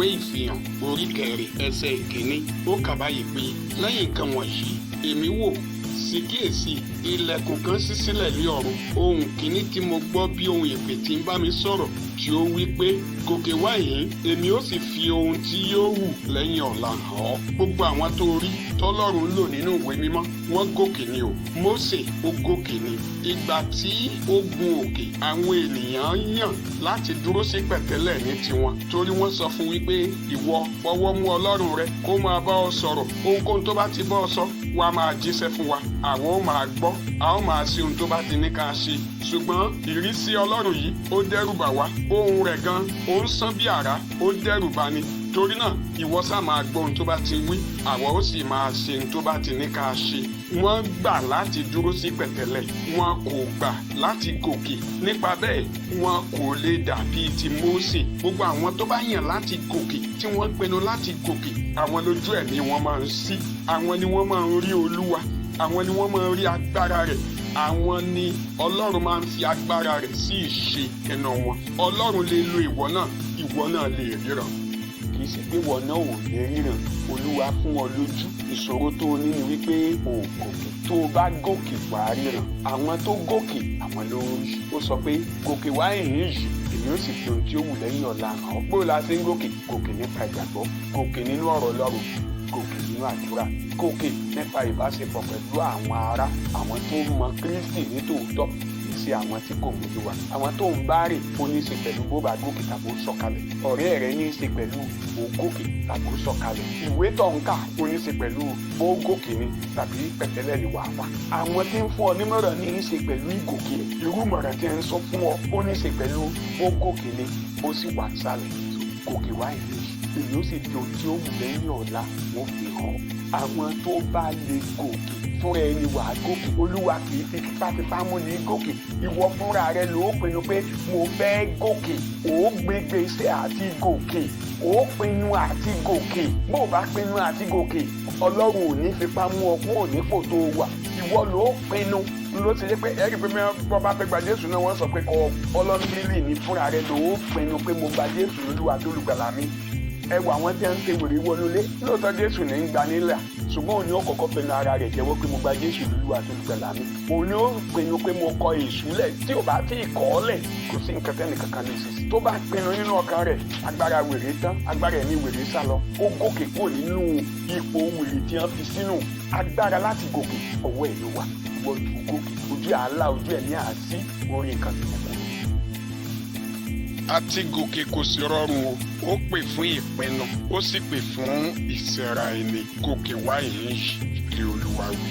Ìwé Ìfihàn orí 4 ẹsẹ̀ 1, ó kà báyìí pé, lẹ́yìn nǹkan wọ̀nyí èmi wò, sì kíyèsí, ilẹ̀kùn kan ṣí sílẹ̀ ní ọ̀run. Ohùn kìíní tí mo gbọ́ bí ohùn ìpè tí ń bá mi sọ̀rọ̀, tí ó wí pé, gòkè wá yìí, èmi ó sì fi ohun tí yóò wù lẹ́yìn ọ̀la hàn ọ́. Gbogbo àwọn tó rí tọ́lọ́run lò nínú ìwé mímọ́, wọ́n gòkè ni o. Mósè ó gòkè ni. Ìgbà tí ó gun òkè, àwọn ènìyàn yàn láti dúró sí pẹ̀tẹ́lẹ̀ ní tiwọn, torí wọ́n sọ fún wípé, ìwọ fọwọ́ mú Ọlọ́run rẹ kó máa bá ọ sọ̀rọ̀. Ohunkóhun tó bá ti bá ọ sọ, wàá máa jíṣẹ́ fún wa, àwọn ó máa gbọ́, a ó máa ṣe ohun tó bá ti ní ká ṣe. Ṣùgbọ́n ìrísí Ọlọ́run yìí ó dẹ́rù bà wá, ohùn rẹ̀ gan ó ń sán bí àrá, ó dẹ́rù bà ni. Torí náà ìwọ sá máa gbọ́ ohun tó bá ti wí, àwa ó sì máa ṣe ohun tó bá ti ní ká ṣe. Wọ́n gbà láti dúró sí pẹ̀tẹ́lẹ̀, wọn kò gbà láti gòkè. Nípa bẹ́ẹ̀, wọn kò lè dàbí ti Mósè. Gbogbo àwọn tó bá yàn láti gòkè, tí wọ́n pinnu láti gòkè, àwọn lójú ẹ̀mí wọn máa ń ṣí, àwọn ni wọ́n máa ń rí Olúwa, àwọn ni wọ́n máa ń rí agbára rẹ̀, àwọn ni Ọlọ́run máa ń fi agbára rẹ̀ sí ìṣe ẹnu wọn. Ọlọ́run lè lo ìwọ náà, ìwọ náà lè ríran. Kì í ṣe pé ìwọ náà ò lè ríran, Olúwa fún ọ lójú. Ìṣòro tó o ní ni wípé o gòkè. Tó o bá gòkè, wà á ríran. Àwọn tó gòkè, àwọn ló ń rí. Ó sọ pé, gòkè wá ìhín yìí, èmi ó sì fi ohun tí ó wù lẹ́yìn ọ̀la hàn ọ́. Bó la ṣe ń gòkè? Gòkè nípa ìgbàgbọ́, gòkè nínú ọ̀rọ̀ Ọlọ́run, gòkè nínú àdúrà, gòkè nípa ìbáṣepọ̀ pẹ̀lú àwọn ará, àwọn tó mọ Kristi nítòótọ́, kì í ṣe àwọn tí kò mọ Olúwa. Àwọn tó ń bá rìn ó ní í ṣe pẹ̀lú bó bá gòkè tàbí ó sọ̀kalẹ̀. Ọ̀rẹ́ rẹ ní í ṣe pẹ̀lú ó gòkè tàbí ó sọ̀kalẹ̀. Ìwé tó ń kà ó ní í ṣe pẹ̀lú bó gòkè ni tàbí pẹ̀tẹ́lẹ̀ ni wàá wà. Àwọn tí ń fún ọ nímọ̀ràn ní í ṣe pẹ̀lú ìgòkè. Irú ìmọ̀ràn tí ń sọ fún ọ ó ní í ṣe pẹ̀lú bó gòkè ni ó sì wà sálẹ̀. Gòkè wá ìlú yìí, èyí ó sì di ohun tí ó wù lẹ́yìn ọ̀la wọ́n fi hàn. Àwọn tó bá lè gòkè fúnra ẹni wà á gòkè. Olúwa kì í fi tipátipá mú ní gòkè. Ìwọ fúnra rẹ ló pinnu pé mo fẹ́ gòkè. Ó gbégbé iṣẹ́ àti gòkè, ó pinnu àti gòkè. Bó o bá pinnu àti gòkè, Ọlọ́run ò ní fipá mú ọ kúrò nípò tó wà. Ìwọ ló pinnu. Ló ti jẹ́ pé ẹ̀rí pé wọ́n bá fẹ́ gba Jésù náà, wọ́n sọ pé kọ́ ọlọ́run ní fúnra rẹ ló pinnu pé mo gba Jésù lólúwa tó lùgbàlà mi. Ẹ wọ àwọn tí wọ́n ń ṣe wèrè wọnú ilé. Lóòótọ́ Jésù ní ń gba nílà, ṣùgbọ́n òun ni ó kọ́kọ́ pinnu ara rẹ̀ jẹ́wọ́ pé mo gba Jésù lólúwa tó lùgbàlà mi. Òun ni ó pinnu pé mo kọ èṣù lẹ̀. Tí ò bá tí ì kọ́ ọ́ lẹ̀, kò sí nǹkan tẹ́nì kankan lè ṣe. Tó bá pinnu nínú ọkàn rẹ̀, agbára wèrè tán, agbára ẹ̀mí wèrè sá lọ. Ó gòkè kúrò nínú ipò wèrè tí wọ́n fi sínú. Agbára láti gòkè, ọwọ́ ẹ̀ ló wà. Ìwọ ló gòkè, ojú àlá, ojú ẹ̀mí àásí orí nǹkan tó kù. Àti gòkè kò sí rọrùn o. Ó pè fún ìpinnu, ó sì pè fún ìsẹ̀ra ẹni. Gòkè wá ìhín yìí lé Olúwa wí.